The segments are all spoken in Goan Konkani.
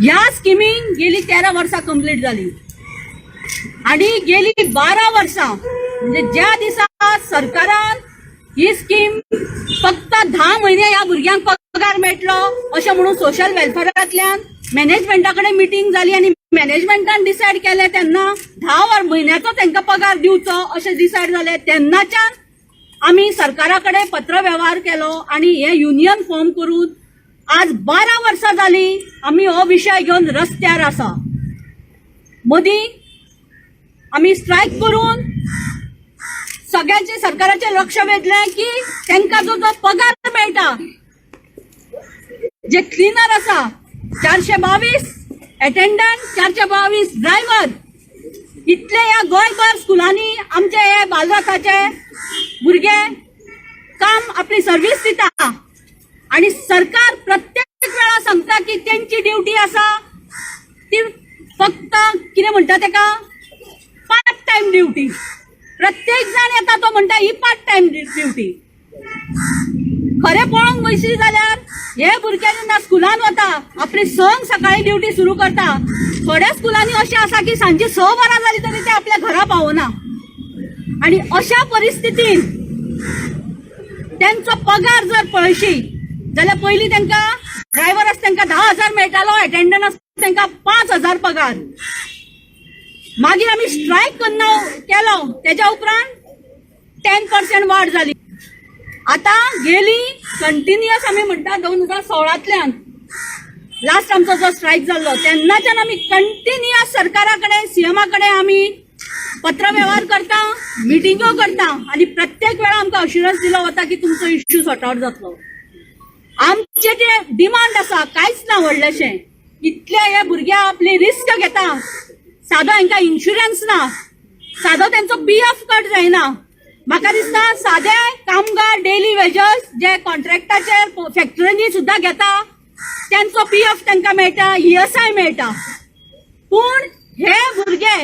ह्या स्किमींक गेली 13 वर्सां कंप्लीट जाली आणि गेली 12 वर्सां, म्हणजे ज्या दिसा सरकारान ही स्कीम फक्त 10 म्हयने ह्या भुरग्यांक पगार मेळटलो अशें म्हणून सोशल वेलफेअरांतल्यान मॅनेजमेंटा कडेन मिटींग जाली आनी मॅनेजमेंटान डिसायड केलें, तेन्ना 10 वर म्हयन्याचो तांकां पगार दिवचो अशें डिसायड जालें. तेन्नाच्यान आमी सरकारा कडेन पत्रवेव्हार केलो आनी हे युनियन फॉर्म करून आज 12 वर्सां जाली आमी हो विशय घेवन रस्त्यार आसा. मदीं आमी स्ट्रायक करून सगळ्यांचे सरकाराचें लक्ष वेधलें की तांकां जो जो पगार मेळटा, जे क्लिनर आसा 422, एटेंडंट 422, ड्रायव्हर, इतले ह्या गोंयभर स्कुलांनी आमचे हे बालरथाचे भुरगे काम आपली सर्वीस दिता आणि सरकार प्रत्येक वेळा सांगता की तेंची ड्युटी आसा ती फक्त कितें म्हणटा तेका, पार्ट टायम ड्युटी. प्रत्येक जाण येता तो म्हणटा ही पार्ट टायम ड्युटी. खरें पळोवंक वयशी जाल्यार हे भुरगे जेन्ना स्कुलान वता, आपली 6क सकाळी ड्युटी सुरू करता. थोड्या स्कुलांनी अशें आसा की सांजे 6 वरां जाली तरी ते आपल्या घरा पावना आणि अशा परिस्थितीन तेंचो पगार जर पळयशी जाल्यार पयलीं तांकां ड्रायव्हर आसा तांकां 10,000 मेळटालो, एटेंडंट आसा तांकां 5,000 पगार. मागीर आमी स्ट्रायक करना केलो, तेज्या उपरांत 10% वाड जाली. आता गेली कंटिन्युअस आमी म्हणटा, 2016तल्यान लास्ट आमचो जो स्ट्रायक जाल्लो तेन्नाच्यान आमी कंटिन्युअस सरकारा कडेन, सीएमा कडेन आमी पत्रवेव्हार करता, मिटिंगो करता आनी प्रत्येक वेळा आमकां अश्युरन्स दिलो वता की तुमचो इश्यू सॉर्ट आउट जातलो. आमचे जे डिमांड आसा कांयच ना व्हडलेशें. इतले हे भुरगे आपली रिस्क घेता. सादो हांकां इन्शुरन्स ना, सादो तेंचो पीएफ कट जायना. म्हाका दिसता सादे कामगार, डेली वेजर्स जे कॉन्ट्रॅक्टाचेर फॅक्टरींनी सुद्दां घेता, तेंचो पीएफ तांकां मेळटा, ईएसआय मेळटा, पूण हे भुरगे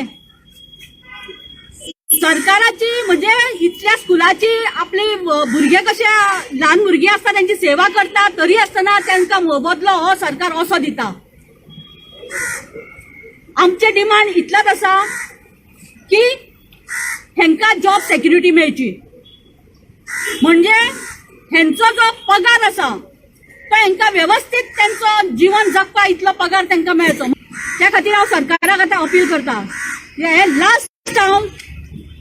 सरकाराची, म्हणजे इतल्या स्कुलाची आपली भुरगे कशे ल्हान भुरगीं आसता तेंची सेवा करता, तरी आसतना तांकां मोबदलो हो सरकार असो दिता. आमचे डिमांड इतलेच आसा की हेंकां जॉब सेक्युरिटी मेळची, म्हणजे हेंचो जो पगार आसा तो हेंकां वेवस्थीत तेंचो जीवन जगपा इतलो पगार तांकां मेळचो. त्या खातीर हांव सरकाराक आतां अपील करता, हे लास्ट हांव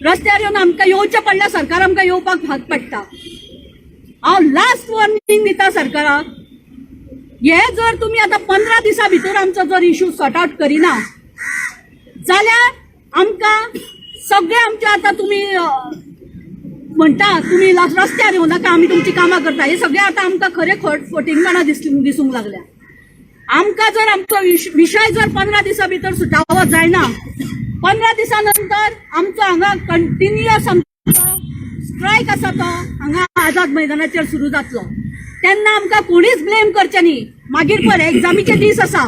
रस्त्यार येवन आमकां येवचें पडल्यार सरकार आमकां येवपाक भाग पडटा. हांव लास्ट वॉर्निंग दिता सरकाराक, हे जर तुमी आतां 15 दिसां भितर आमचो जर इशू सॉर्ट आउट करिना जाल्यार आमकां सगळे आमचे आतां तुमी म्हणटा तुमी रस्त्यार येवं नाका, आमी तुमची कामां करता, हे सगळे आतां आमकां खरे फटींगपणां दिसूंक लागल्या. आमकां जर आमचो विशय जर 15 दिसां भितर सुटावो जायना, 15 दिसां नंतर आमचो हांगा कंटिन्युअस आमचो स्ट्रायक आसा तो हांगा आझाद मैदानाचेर सुरू जातलो. तेन्ना आमकां कोणीच ब्लेम करचें न्ही. मागीर पळय, एग्जामीचे दीस आसा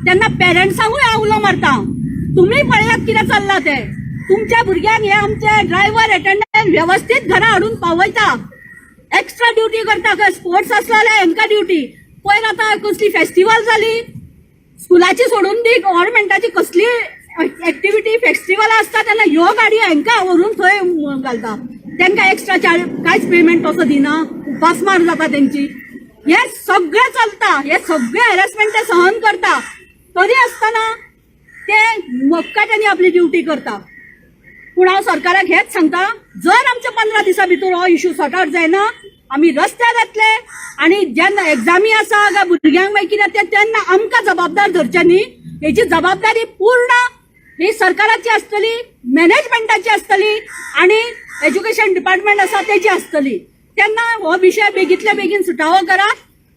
तेन्ना पेरंट्सांकूय हांव उलो मारता, तुमी पळयात कितें चल्लां तें. तुमच्या भुरग्यांक हे आमचे ड्रायव्हर, एटेंडंट व्यवस्थीत घरा हाडून पावयता, एक्स्ट्रा ड्युटी करता. खंय स्पोर्ट्स आसलो जाल्यार हेंकां ड्युटी. पयर आतां कसली फेस्टिवल जाली, स्कुलाची सोडून दी, गव्हर्मेंटाची कसली एक्टिविटी फेस्टिवल आसता तेन्ना ह्यो गाडयो हेंकां व्हरून थंय घालता. तांकां एक्स्ट्रा चार्ज, कांयच पेमेंट तसो दिना, उपासमार जाता तेंची. हे सगळें चलता, हे सगळे हॅरेसमेंट ते सहन करता, तरी आसतना ते मोक्काट्यांनी आपली ड्युटी करता. पूण हांव सरकाराक हेच सांगता, जर आमच्या 15 दिसां भितर हो इशू सॉर्ट आउट जायना, आमी रस्त्यार येतले आणि जेन्ना एग्जामी आसा काय भुरग्यांक मागीर कितें तें, तेन्ना आमकां जबाबदार धरचें न्ही. हेची जबाबदारी पूर्ण ही सरकाराची आसतली, मॅनेजमेंटाची आसतली आणि एज्युकेशन डिपार्टमेंट आसा तेजी आसतली. तेन्ना हो विशय बेगीतल्या बेगीन सुटावो करात,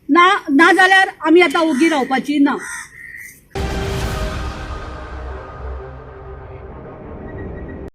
ना ना जाल्यार आमी आतां ओगी रावपाची ना.